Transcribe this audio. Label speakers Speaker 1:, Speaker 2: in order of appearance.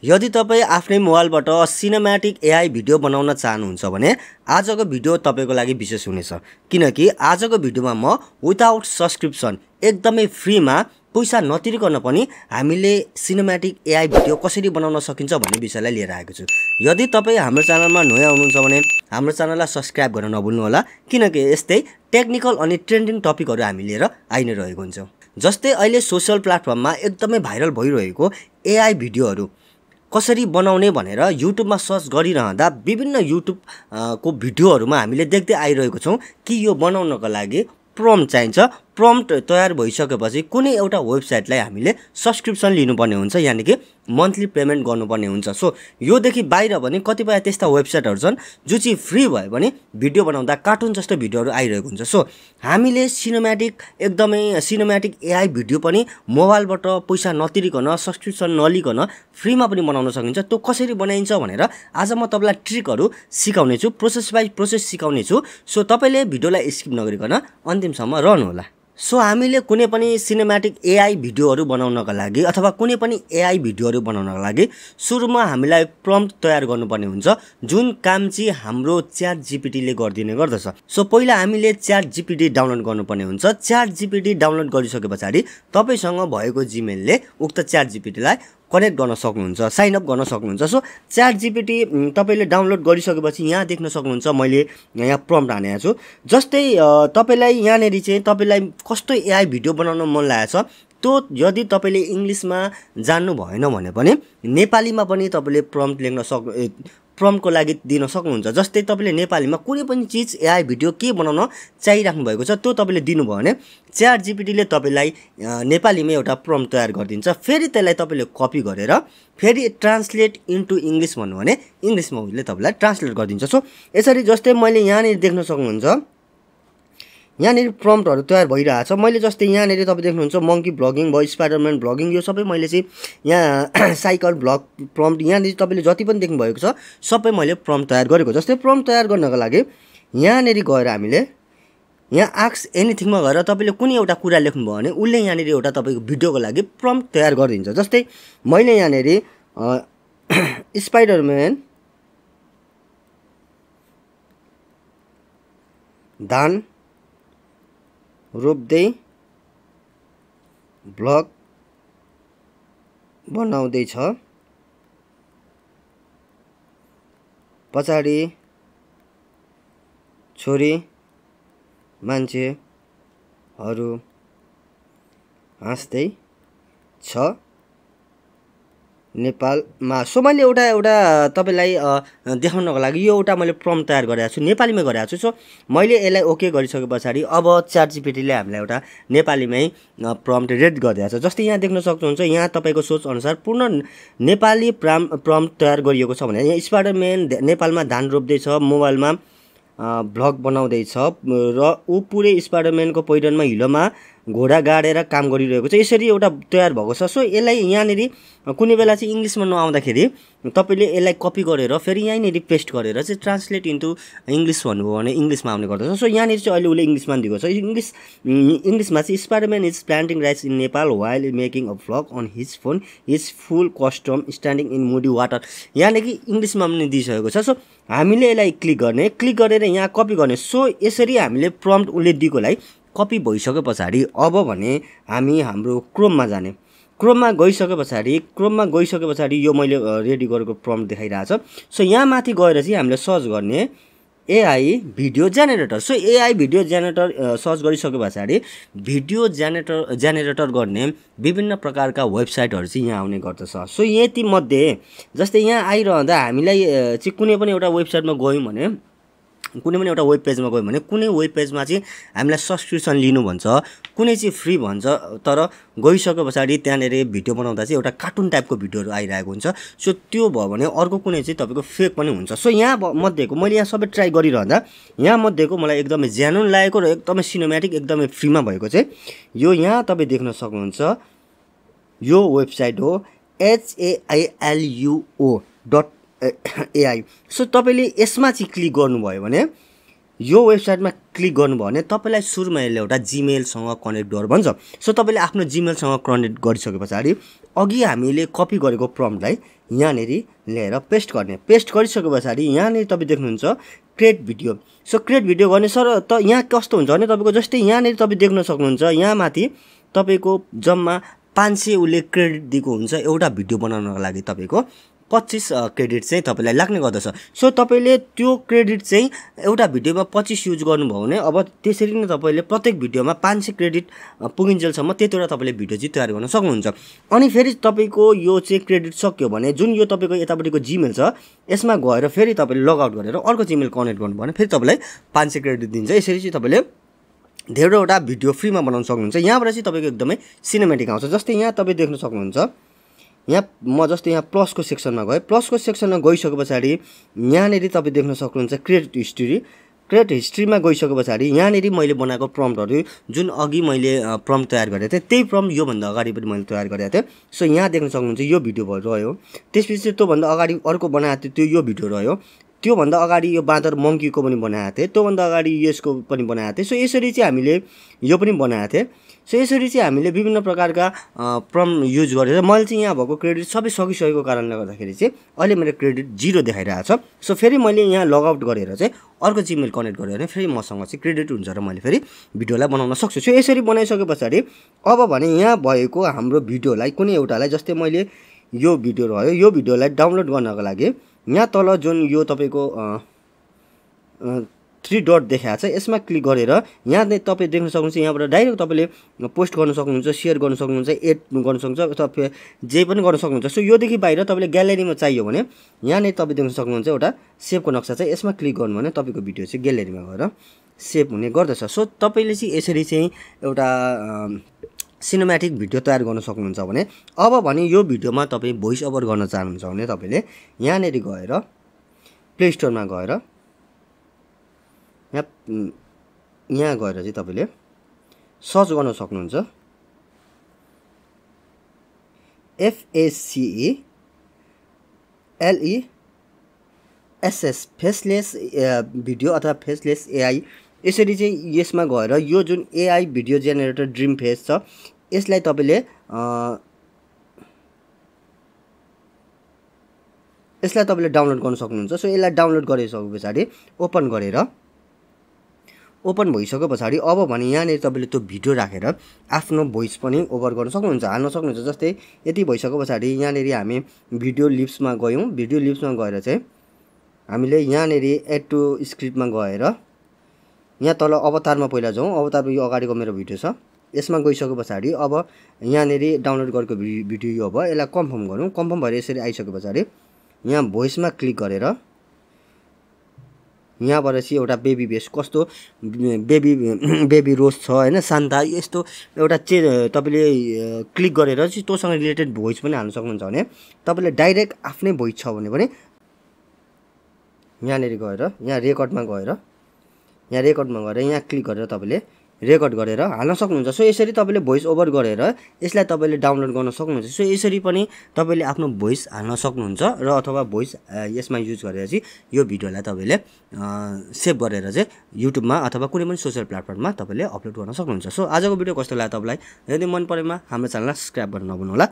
Speaker 1: यदि तपाई आफ्नै मोबाइलबाट सिनेम्याटिक एआई भिडियो बनाउन चाहनुहुन्छ भने आजको भिडियो तपाईको लागि विशेष हुनेछ। किनकि आजको भिडियोमा म विदाउट सब्सक्रिप्सन एकदमै फ्रीमा पैसा नतिरिकन पनि हामीले सिनेम्याटिक एआई भिडियो कसरी बनाउन सकिन्छ भन्ने विषयलाई लिएर आएको छु। यदि तपाई हाम्रो च्यानलमा नयाँ हुनुहुन्छ भने हाम्रो च्यानललाई सब्स्क्राइब गर्न नभुल्नु होला, किनकि यस्तै टेक्निकल अनि ट्रेन्डिङ टपिकहरु हामी लिएर आइ नै रहेको हुन्छौं। जस्तै अहिले सोशल प्लेटफर्ममा एकदमै भाइरल भइरहेको एआई भिडियोहरु कसरी बनाउने भनेर युट्युबमा सर्च गरिरहँदा विभिन्न युट्युब को भिडियोहरुमा हामीले देख्दै आइरहेको छौं कि यो बनाउनको लागि प्रम्प्ट चाहिन्छ। प्रम्प्ट तयार भइसकेपछि कुनै एउटा वेबसाइटलाई हामीले सब्स्क्रिप्सन लिनुपर्ने हुन्छ, यानी कि मन्थली पेमेन्ट गर्नुपर्ने हुन्छ। सो यो देखि बाहिर पनि कतिपय त्यस्ता वेबसाइटहरु छन् जो चाहिँ फ्री भयो भने भिडियो बनाउँदा कार्टुन जस्तो भिडियोहरु आइरहेको हुन्छ। सो हामीले सिनेम्याटिक एआई भिडियो पनि मोबाइलबाट पैसा नतिरिकन सब्स्क्रिप्सन नलिकन फ्रीमा पनि बनाउन सकिन्छ। त्यो कसरी बनाइन्छ भनेर आज म तपाईलाई ट्रिकहरु सिकाउने छु, प्रोसेस बाइ प्रोसेस सिकाउने छु। सो तपाईले भिडियोलाई स्किप नगरिकन अन्तिमसम्म रहनु होला। सो हामीले कुनै पनि सिनेम्याटिक एआई भिडियोहरु बनाउनका लागि अथवा कुनै पनि एआई भिडियोहरु बनाउनका लागि सुरुमा हामीलाई प्रम्प्ट तयार गर्नुपर्ने हुन्छ, जुन काम चाहिँ हाम्रो च्याट जीपीटी ले गर्दिने गर्दछ। सो पहिला हामीले च्याट जीपीटी डाउनलोड गर्नुपर्ने हुन्छ। च्याट जीपीटी डाउनलोड गरिसकेपछि तपाईसँग भएको जीमेल ले उक्त च्याट जीपीटी लाई कनेक्ट गर्न सक्नुहुन्छ, साइन अप गर्न सक्नुहुन्छ। सो च्याट जीपीटी तपाईले डाउनलोड गरिसकेपछि यहाँ देख्न सक्नुहुन्छ मैले यहाँ प्रम्प्ट हानेको छु। जस्तै तपाईलाई यहाँनेरि चाहिँ तपाईलाई कस्तो एआई भिडियो बनाउन मन लागेछ त्यो यदि तपाईले इंग्लिशमा जान्नु भएन भने पनि नेपालीमा पनि तपाईले प्रम्प्ट लेख्न प्रम्प्टको लागि दिन सक्नुहुन्छ। जस्तै तपाईले नेपालीमा कुनै पनि चीज एआई भिडियो के बनाउन चाहिराख्नु भएको छ त्यो तपाईले दिनुभयो भने च्याट जीपीटी ले तपाईलाई नेपालीमा एउटा प्रम्प्ट तयार गरिदिन्छ। फेरि त्यसलाई तपाईले कपी गरेर फेरि ट्रान्सलेट इन्टु इंग्लिश भन्नु भने इंग्लिशमा उसले तपाईलाई ट्रान्सलेट गरिदिन्छ। सो यसरी जस्तै मैले यहाँनेरि देख्न सक्नुहुन्छ यहाँनेरि प्रम्प्टहरु तयार भइरहेछ। मैले जस्तै यहाँनेरि तपाई देख्नुहुन्छ मंकी ब्लगिङ भयो, स्पाइडरम्यान ब्लगिङ, यो सबै मैले चाहिँ यहाँ साइकल ब्लग प्रम्प्ट यहाँनेरि तपाईले जति पनि देख्नु भएको छ सबै मैले प्रम्प्ट तयार गरेको। जस्तै प्रम्प्ट तयार गर्नको लागि यहाँनेरि गएर हामीले यहाँ आस्क एनीथिङमा गएर तपाईले कुनै एउटा कुरा लेख्नुभयो भने उले यहाँनेरि एउटा तपाईको भिडियोको लागि प्रम्प्ट तयार गरिदिन्छ। जस्तै मैले यहाँनेरि स्पाइडरम्यान धान रोप्दै ब्लग बनाउँदै छ, पछाडी छोरी मान्छेहरु हाँस्दै छ नेपालमा। सो मैले एउटा तपाईलाई देखाउनको लागि यो एउटा मैले प्रम्प्ट तयार गरेको छु, नेपालीमा गरेको छु। सो मैले यसलाई ओके गरिसकेपछि अब च्याट जीपीटी ले हामीलाई एउटा नेपालीमै प्रम्प्ट रेड गरिदिएको छ। जस्तै यहाँ देख्न सक्नुहुन्छ यहाँ तपाईको सोच अनुसार पूर्ण नेपाली प्रम्प्ट तयार गरिएको छ भने यहाँ स्पाइडरम्यान नेपालमा धान रोप्दै छ, मोबाइलमा भ्लग बनाउँदै छ र ऊ पुरै स्पाइडरम्यानको पहिरनमा हिलोमा घोडा गाडेर काम गरिरहेको छ, यसरी एउटा तयार भएको छ। सो यसलाई यहाँनेरि कुनै बेला चाहिँ इंग्लिशमा नआउँदाखेरि तपाईले यसलाई कपी गरेर फेरि यहाँनेरि पेस्ट गरेर चाहिँ ट्रान्सलेट इन्टु इंग्लिश भन्नुभयो भने इंग्लिशमा आउने गर्दछ। सो यहाँनेरि चाहिँ अहिले उले इंग्लिशमा दिएको छ। इंग्लिशमा चाहिँ Spiderman is planting rice in Nepal while making a vlog on his phone is full custom standing in muddy water, यहाँनेरि इंग्लिशमा पनि दिइसकेको छ। सो हामीले यसलाई क्लिक गरेर यहाँ कपी गर्ने। सो यसरी हामीले प्रम्प्ट उले दिएकोलाई कपी भइसकेपछि अब भने हामी हाम्रो क्रोममा जाने। क्रोममा गइसकेपछि यो मैले रेडी गरेको प्रम्प्ट देखाइरहेछ। सो यहाँ माथि गएर चाहिँ हामीले सर्च गर्ने AI video generator. So AI video generator search गरिसकेपछि भिडियो जेनेरेटर गर्ने विभिन्न प्रकारका वेबसाइटहरु चाहिँ यहाँ आउने गर्दछ। सो यति मध्ये जस्तै यहाँ आइरहँदा हामीलाई चाहिँ कुनै पनि एउटा वेबसाइटमा गयौं भने कुनै पनि एउटा वेब पेजमा गयो भने कुनै वेब पेजमा चाहिँ हामीलाई सब्स्क्रिप्सन लिनु भन्छ, कुनै चाहिँ फ्री भन्छ। तर गइसकेपछि त्यहाँनेरि भिडियो बनाउँदा चाहिँ एउटा कार्टुन टाइपको भिडियोहरु आइरहेको हुन्छ। सो त्यो भयो भने अर्को कुनै चाहिँ तपाईको फेक पनि हुन्छ। सो यहाँ मध्येको मैले यहाँ सबै ट्राई गरिरहँदा यहाँ मध्येको मलाई एकदमै जेन्युइन लागेको र एकदमै सिनेम्याटिक एकदमै फ्रीमा भएको चाहिँ यो यहाँ तपाई देख्न सक्नुहुन्छ यो वेबसाइट हो HAILUO.ai। सो तपाईले यसमा चाहिँ क्लिक गर्नुभयो भने यो वेबसाइटमा क्लिक गर्नुभयो भने तपाईँलाई सुरुमा यसले एउटा जिमेलसँग कनेक्ट गर भन्छ। सो तपाईँले आफ्नो जिमेलसँग कनेक्ट गरिसके पछाडि अघि हामीले कपी गरेको प्रम्प्टलाई यहाँनिर ल्याएर पेस्ट गर्ने। पेस्ट गरिसके पछाडि यहाँनिर तपाईँ देख्नुहुन्छ create video. So create video गर्ने सर त यहाँ कस्तो हुन्छ भने तपाईँको जस्तै यहाँनिर तपाईँ देख्न सक्नुहुन्छ यहाँ माथि तपाईँको जम्मा 500 उसले क्रेडिट दिएको हुन्छ एउटा भिडियो बनाउनको लागि। तपाईँको 25 क्रेडिट चाहिँ तपाईँलाई लाग्ने गर्दछ। सो तपाईँले त्यो क्रेडिट चाहिँ एउटा भिडियोमा 25 युज गर्नुभयो भने अब त्यसरी नै तपाईँले प्रत्येक भिडियोमा 500 क्रेडिट पुगिन्जेलसम्म त्यतिवटा तपाईँले भिडियो चाहिँ तयार गर्न सक्नुहुन्छ। अनि फेरि तपाईँको यो चाहिँ क्रेडिट सक्यो भने जुन यो तपाईँको यतापट्टिको जिमेल छ यसमा गएर फेरि तपाईँले लगआउट गरेर अर्को जिमेल कनेक्ट गर्नुभयो भने फेरि तपाईँलाई 500 क्रेडिट दिन्छ। यसरी चाहिँ तपाईँले धेरैवटा भिडियो फ्रीमा बनाउन सक्नुहुन्छ। यहाँबाट चाहिँ तपाईँको एकदमै सिनेमेटिक आउँछ। जस्तै यहाँ तपाईँ देख्न सक्नुहुन्छ यहाँ म जस्तै यहाँ प्लसको सेक्सनमा गएँ। प्लसको सेक्सनमा गइसके पछाडि यहाँनिर तपाईँ देख्न सक्नुहुन्छ क्रिएट हिस्ट्री। क्रिएट हिस्ट्रीमा गइसके पछाडि यहाँनिर मैले बनाएको प्रम्प्टहरू जुन अघि मैले प्रम्प्ट तयार गरेको थिएँ त्यही प्रम्प्ट योभन्दा अगाडि पनि मैले तयार गरेको थिएँ। सो यहाँ देख्न सक्नुहुन्छ यो भिडियो रह्यो। त्यसपछि त्योभन्दा अगाडि अर्को बनाएको थियो त्यो यो भिडियो रह्यो। त्योभन्दा अगाडि यो बाँदर मङ्कीको पनि बनाएको थिएँ। त्योभन्दा अगाडि यसको पनि बनाएको थिएँ। सो यसरी चाहिँ हामीले यो पनि बनाएको थिएँ। सो यसरी चाहिँ हामीले विभिन्न प्रकारका प्रम्प्ट युज गरेर मैले चाहिँ यहाँ भएको क्रेडिट सबै सकिसकेको कारणले गर्दाखेरि चाहिँ अहिले मेरो क्रेडिट 0 देखाइरहेको छ। सो फेरि मैले यहाँ लगआउट गरेर चाहिँ अर्को जिमेल कनेक्ट गरेर भने फेरि मसँग चाहिँ क्रेडिट हुन्छ र मैले फेरि भिडियोलाई बनाउन सक्छु। सो यसरी बनाइसके पछाडि अब भने यहाँ भएको हाम्रो भिडियोलाई कुनै एउटालाई जस्तै मैले यो भिडियो रह्यो यो भिडियोलाई डाउनलोड गर्नको लागि यहाँ तल जुन यो तपाईँको 3 डट देखाएको छ यसमा क्लिक गरेर यहाँ तपाईँ देख्न सक्नुहुन्छ। यहाँबाट डाइरेक्ट तपाईँले पोस्ट गर्न सक्नुहुन्छ, सेयर गर्न सक्नुहुन्छ, एड गर्न सक्नुहुन्छ, तपाईँ जे पनि गर्न सक्नुहुन्छ। सो योदेखि बाहिर तपाईँले ग्यालेरीमा चाहियो भने यहाँनिर तपाईँ देख्न सक्नुहुन्छ एउटा सेभको नक्सा छ। यसमा क्लिक गर्नु भने तपाईँको भिडियो चाहिँ ग्यालेरीमा गएर सेभ हुने गर्दछ। सो तपाईँले चाहिँ यसरी चाहिँ एउटा सिनेमेटिक भिडियो तयार गर्न सक्नुहुन्छ भने अब भने यो भिडियोमा तपाईँ भोइस ओभर गर्न चाहनुहुन्छ भने तपाईँले यहाँनिर गएर प्ले स्टोरमा गएर यहाँ गएर चाहिँ तपाईँले सर्च गर्न सक्नुहुन्छ FACELESS फेसलेस भिडियो अथवा फेसलेस AI। यसरी चाहिँ यसमा गएर यो जुन AI video generator dream face छ यसलाई तपाईँले डाउनलोड गर्न सक्नुहुन्छ। सो यसलाई डाउनलोड गरिसके पछाडि ओपन भइसके पछाडि अब भने यहाँनिर तपाईँले त्यो भिडियो राखेर आफ्नो भोइस पनि ओभर गर्न सक्नुहुन्छ, हाल्न सक्नुहुन्छ। जस्तै यति भइसके पछाडि यहाँनिर हामी भिडियो लिप्समा गयौँ। भिडियो लिप्समा गएर चाहिँ हामीले यहाँनिर एड टु स्क्रिप्टमा गएर यहाँ तल अवतारमा पहिला जाउँ। अवतारमा यो अगाडिको मेरो भिडियो छ। यसमा गइसके पछाडि अब यहाँनिर डाउनलोड गरेको भिडियो यो भयो। यसलाई कन्फर्म गरौँ। कन्फर्म भएर यसरी आइसके पछाडि यहाँ भोइसमा क्लिक गरेर यहाँबाट चाहिँ एउटा बेबी बेस कस्तो बेबी रोज छ होइन शान्ता यस्तो एउटा तपाईँले क्लिक गरेर चाहिँ तँसँग रिलेटेड भोइस पनि हाल्न सक्नुहुन्छ भने तपाईँले डाइरेक्ट आफ्नै भोइस छ भने पनि यहाँनिर गएर यहाँ रेकर्डमा गएर यहाँ क्लिक गरेर तपाईँले रेकर्ड गरेर हाल्न सक्नुहुन्छ। सो यसरी तपाईँले भोइस ओभर गरेर यसलाई तपाईँले डाउनलोड गर्न सक्नुहुन्छ। सो यसरी पनि तपाईँले आफ्नो भोइस हाल्न सक्नुहुन्छ र अथवा भोइस यसमा युज गरेर चाहिँ यो भिडियोलाई तपाईँले सेभ गरेर चाहिँ युट्युबमा अथवा कुनै पनि सोसियल प्लेटफर्ममा तपाईँले अपलोड गर्न सक्नुहुन्छ। सो आजको भिडियो कस्तो लाग्यो तपाईँलाई? यदि मन परेमा हाम्रो च्यानललाई सब्सक्राइब गर्न नभुल्नुहोला।